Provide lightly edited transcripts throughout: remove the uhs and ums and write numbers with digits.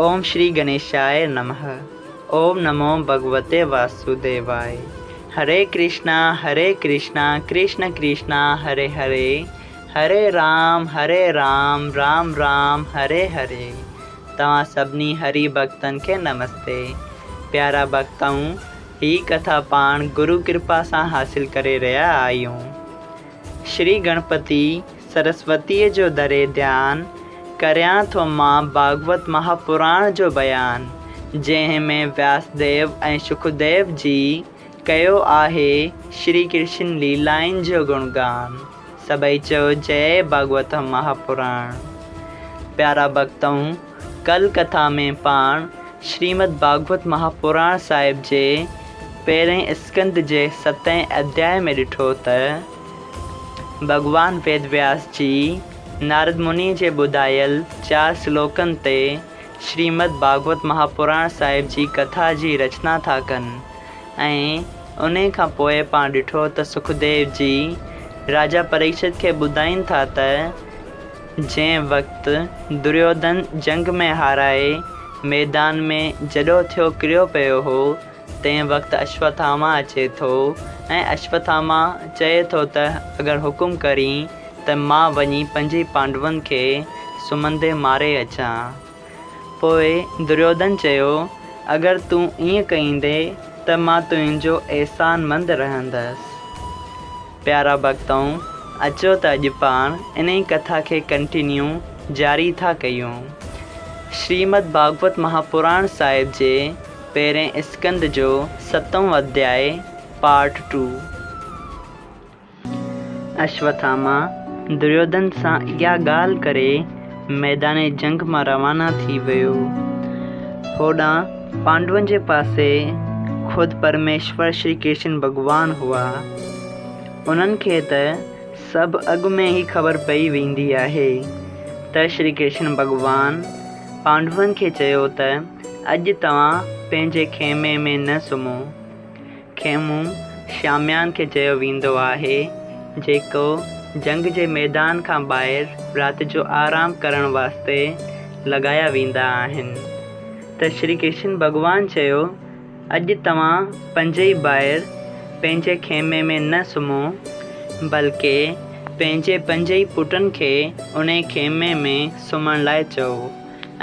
اوم شري گڻيشاء نمه اوم نمو ڀڳوتي واسوديواء هري ڪرشنا هري ڪرشنا ڪرشن ڪرشنا هري هري هري رام هري رام رام رام هري هري توهان سڀني هري ڀڳتن کي نمستي پيارا ڀڳتؤ هي ڪٿا پاڻ گرو ڪرپا سان حاصل ڪري رهيا آهيون شري گڻپتي سرسوتيء جو ڌري ڌيان، ڪريان ٿو مان ڀاڳوت مهاپراڻ جو بيان، جنهن ۾ وياسديو ۽ شڪديو جي ڪيو آهي شري ڪرشن ليلائن جو گڻگان. سڀئي چئو جئي ڀاڳوت مهاپراڻ. پيارا ڀڳتؤ! ڪل ڪٿا ۾ پاڻ شريمد ڀاڳوت مهاپراڻ صاحب جي پهرئين اسڪنڌ جي ستين اڌياء ۾ ڏٺو ته ڀڳوان ويد وياس جي نارد مني جي ٻڌايل چار سلوڪن تي شريمد ڀاڳوت مهاپراڻ صاحب جي ڪٿا جي رچنا ٿا ڪن ۽ انهي کان پوء پاڻ ڏٺو ته سکديو جي راجا پريڪشت کي ٻڌائين ٿا ته جنهن وقت دريوڌن جنگ ۾ هارائي ميدان ۾ جڏو ٿيو ڪريو پيو هو، تنهن وقت اشوٿاما اچي ٿو ۽ اشوٿاما چئي ٿو ته اگر حڪم ڪرين ته مان وڃي پنجئي پانڊون کي سمهندي ماري اچان. پوء دريوڌن چيو، اگر تون ائين ڪئيندين ته مان تنهنجو احسانمند رهندس. پيارا ڀڳتؤ! اچو ته اڄ پاڻ انهي ڪٿا کي ڪنٽينيو، جاري، ٿا ڪيون. شريمد ڀاڳوت مهاپراڻ صاحب جي پهرين اسڪنڌ جو ستون اڌياء پارٽ ٽو. اشوٿاما دريوڌن سان اها ڳالهه ڪري ميدان جنگ مان روانا ٿي ويو. هوڏانهن پانڊون جي پاسي خود پرميشور شري ڪرشن ڀڳوان هئا. انهن کي ته سڀ اڳ ۾ ئي خبر پئي ويندي آهي ته شري ڪرشن ڀڳوان پانڊون کي چيو ته اڄ توهان پنهنجي خيمي ۾ نه سمهو. خيمو شاميان کي چيو ويندو آهي، جيڪو جنگ جي ميدان کان ٻاهر رات جو آرام ڪرڻ واسطي لڳايا ويندا آهن. ته شري ڪرشن ڀڳوان چيو، اڄ توهان پنجئي ڀائر پنهنجي خيمي ۾ نه سمهو، بلڪه پنهنجي پنجئي پٽن کي انهي خيمي ۾ سمهڻ لاء چئو.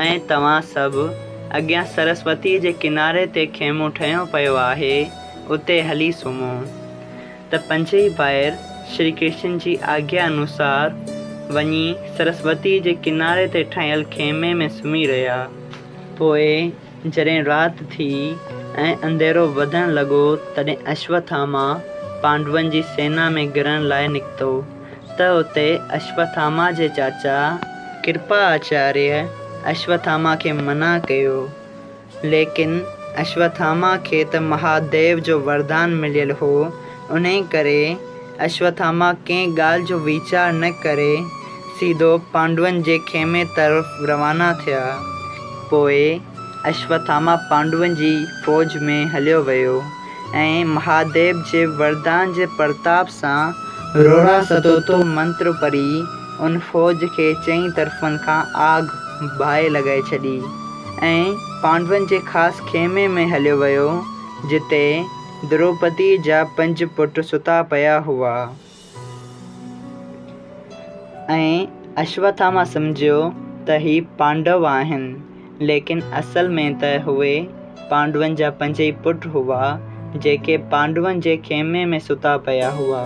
۽ توهان سڀ اڳيان سرسوتيء جي ڪناري تي خيمو ٺهيو پيو آهي، اتي هلي سمهو. ته پنجئي ڀائر شري ڪرشن جي آگيا انوسار وڃي سرسوتيء جي ڪناري تي ٺهيل خيمي ۾ سمهي رهيا. پوء جڏهن رات ٿي ۽ انڌيرو وڌڻ لڳو، تڏهن اشوٿاما پانڊون جي سينا ۾ گهڙڻ لاء نڪتو. ته اتي اشوٿاما جي چاچا ڪرپا آچاريه اشوٿاما کي منع ڪيو. ليڪن اشوٿاما کي ته مهاديو جو وردان مليل هو، انهي ڪري اشوٿاما ڪنهن ڳالهه جو ويچار نه ڪري سيڌو پانڊون جي خيمي طرف روانا ٿيا. پوء اشوٿاما پانڊون جي فوج ۾ هليو ويو. ۽ مهاديو جي وردان جي پرتاب سان روڙا ستوتو منتر پڙهي ان فوج کي چئين طرفن کان آگ، باهه، لڳائي ڇڏي ۽ پانڊون جي خاص خيمي ۾ هليو ويو جتي دروپديء جا پنج پٽ ستا پيا هئا. ۽ اشوٿاما سمجهيو ته هي پانڊو آهن، ليڪن اصل ۾ ته اهي پانڊون جا پنجئي پٽ هئا، جيڪي پانڊون جي خيمي ۾ ستا پيا هئا.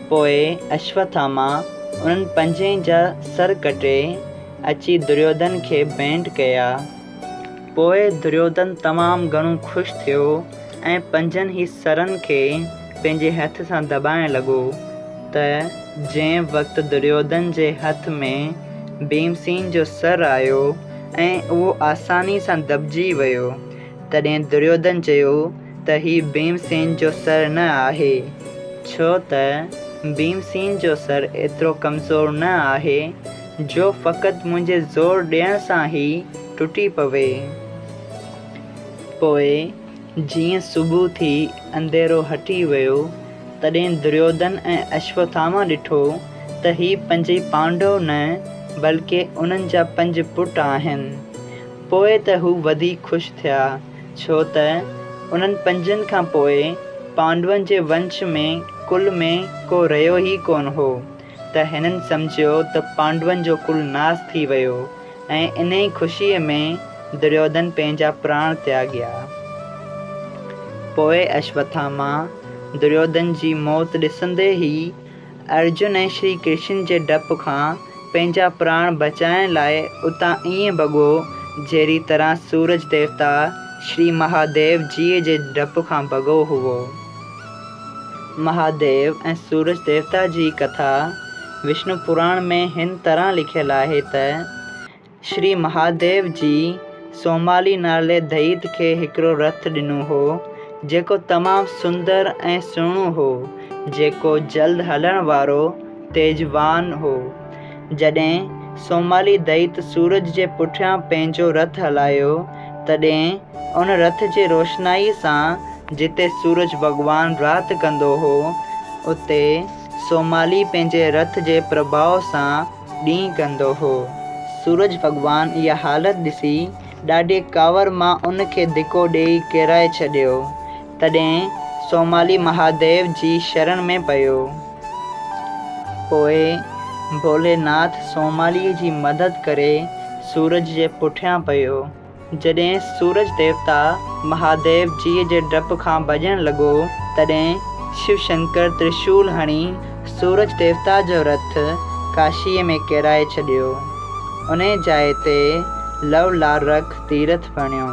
پوء اشوٿاما انهن پنجئي جا سر ڪٽي اچي دريوڌن کي ڀينٽ ڪيا. پوء دريوڌن تمام گهڻو خوش ٿيو ۽ پنجن ئي سرن کي پنهنجي هٿ سان دٻائڻ لڳو ته جنهن وقت دريوڌن جي هٿ ۾ ڀيمسين جو سر آيو ۽ اهو آساني سان دٻجي ويو، تڏهن دريوڌن چيو ته هي ڀيمسين جو سر نه آهي، ڇو ته ڀيمسين جو سر ايترو ڪمزور نه آهي، جو فقط منهنجي زور ڏيڻ سان ئي ٽٽي پوي. پوء جيئن صبح ٿي انڌيرو هٽي ويو، تڏهن دريوڌن ۽ اشوٿاما ڏٺو ته هي پنجئي پانڊو نه بلڪه انهن جا پنج پٽ آهن. پوء ته هو وڌيڪ خوش ٿيا، ڇو ته انهن پنجن کان پوء پانڊون جي ونش ۾ ڪل ۾ ڪو رهيو ئي ڪونه هو، ته هنن سمجهيو ته پانڊون جو ڪل ناس ٿي ويو ۽ انهي خوشيء ۾ دريوڌن پنهنجا پراڻ تياڳيا. پوء اشوٿاما دريوڌن جي موت ڏسندي ئي ارجن ۽ شري ڪرشن جي ڊپ کان پنهنجا پراڻ بچائڻ لاء اتان ائين ڀڳو جهڙي طرح سورج ديوتا شري مهاديو جيء جي ڊپ کان ڀڳو هئو. مهاديو ۽ سورج ديوتا جي ڪٿا وشنو پراڻ ۾ هن طرح لکيل آهي ته، شري مهاديو جي سومالي نالي دئيت کي هڪڙو رٿ ڏنو هو، جيڪو تمام سندر ۽ سهڻو هو، جيڪو جلد هلڻ وارو تيزوان هو. جڏهن سومالي دئيت سورج جي پٺيان پنهنجو رٿ هلايو، تڏهن ان رٿ جي روشنائيء سان جتي سورج ڀڳوان رات ڪندو هو، اتي سومالي پنهنجي رٿ جي پرڀاء سان ڏينهن ڪندو هو. سورج ڀڳوان اها حالت ڏسي ڏاڍي ڪاوڙ مان ان کي ڌڪو ڏيئي ڪيرائي ڇڏيو. تڏهن سومالي مهاديو جي شرڻ ۾ پيو. پوء ڀوليناٿ سوماليء جي مدد ڪري سورج جي پٺيان پيو. جڏهن سورج ديوتا مهاديو جيء جي ڊپ کان ڀڄڻ لڳو، تڏهن شو شنڪر ترشول هڻي سورج ديوتا جو رٿ ڪاشيء ۾ ڪيرائي ڇڏيو. انهيء جاء تي لو لارڪ تيرٿ بڻيو.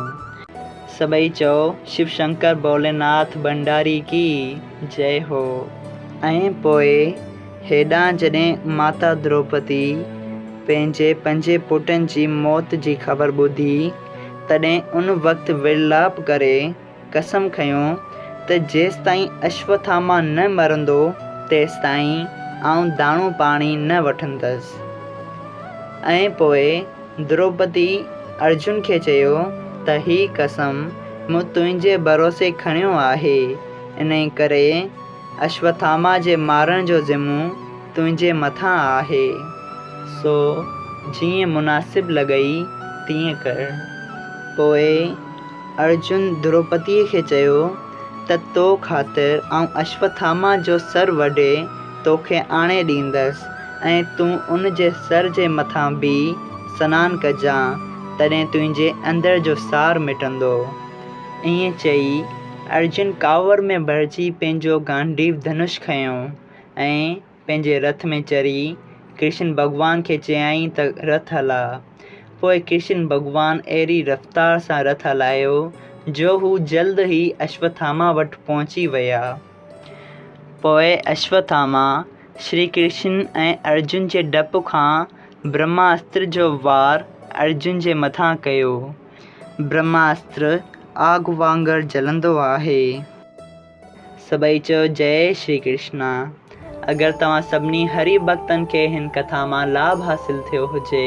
سڀئي چئو شو شنڪر ڀوليناٿ ڀنڊاري ڪي جئه هو. ۽ پوء هيڏانهن جڏهن ماتا دروپدي پنهنجي پنجين پٽن جي موت جي خبر ٻڌي، تڏهن ان وقت ورلاپ ڪري قسم کنيو ته جيستائين اشوٿاما نه مرندو، تيستائين آئون داڻو پاڻي نه وٺندس. ۽ پوء دروپدي ارجن کي چيو ته هي قسم مون تنهنجي ڀروسي کڻيو آهي، انهي ڪري اشوٿاما جي مارڻ جو ذمو تنهنجي مٿان آهي، سو جيئن مناسب لڳئي تيئن ڪر. پوء ارجن دروپديء کي چيو ته تو خاطر آئون اشوٿاما جو سر وڍي توکي آڻي ڏيندس ۽ تون ان جي سر جي مٿان بيهي سنان ڪجان، تڏهن تنهنجي اندر جو سار مٽندو. ائين چئي ارجن ڪاوڙ ۾ ڀرجي پنهنجو گانڊيو ڌنش کنيو ۽ پنهنجي رٿ ۾ چڙهي ڪرشن ڀڳوان کي چيائين ته رٿ هلاء. پوء ڪرشن ڀڳوان اهڙي رفتار سان رٿ هلايو جو هو جلد ئي اشوٿاما وٽ پهچي ويا. پوء اشوٿاما شري ڪرشن ۽ ارجن جي ڊپ کان برهما استر جو وار ارجن جي مٿان ڪيو. برهما استر آگ وانگر جلندو آهي. سڀئي چيو جئي شري ڪرشنا. اگر توهان سڀني هري ڀڳتن کي هن ڪٿا مان لاڀ حاصل ٿيو هجي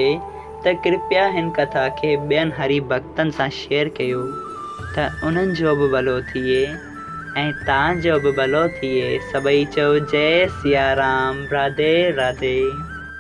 ته ڪرپيا هن ڪٿا کي ٻين هري ڀڳتن سان شيئر ڪيو ته انهن جو به ڀلو ٿئي. ۽ تان جو به ڀلو ٿئي سڀئي چئو جئي سيارام راڌي راڌي.